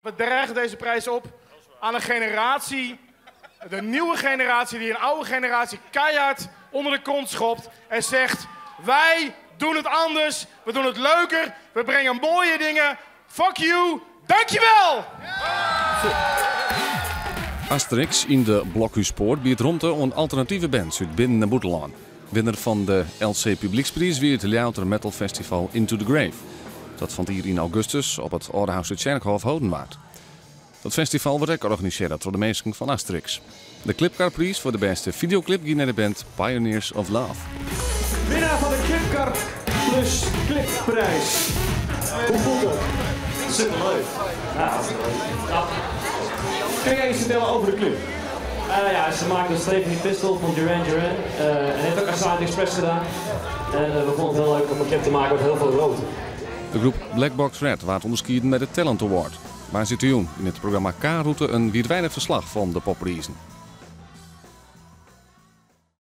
We dragen deze prijs op aan een generatie, de nieuwe generatie die een oude generatie keihard onder de kont schopt en zegt: wij doen het anders, we doen het leuker, we brengen mooie dingen. Fuck you, dankjewel! Asteriks yn de Blokhúspoart biedt romte oan alternative bands út binnen- en bûtenlân. Winner fan de LC Publykspriis wie it Ljouwerter metalfestival Into the Grave, dat fan 't jier yn augustus op it Aldehoustertsjerkhôf holden waard. Dat festival wurdt ek organisearre troch de minsken fan Asteriks. De Klipkarpriis foar de bêste fideoklip gie nei de band Pioneers of Love. Winnaar fan de Klipkar Plus Clipprijs. Hoe voelt dat? Superleuk. Ja, hartstikke leuk. Ja. Kun jij iets vertellen over de clip? Ja, ze maakten Stephanie Pistol van Duran Duran. En heeft ook Asylum Express gedaan. En we vonden het heel leuk om een clip te maken met heel veel rood. De groep Black Box Red waard ûnderskieden mei de Talent Award. Woansdeitejûn yn it programma K-rûte in wiidweidich ferslach fan de popprizen.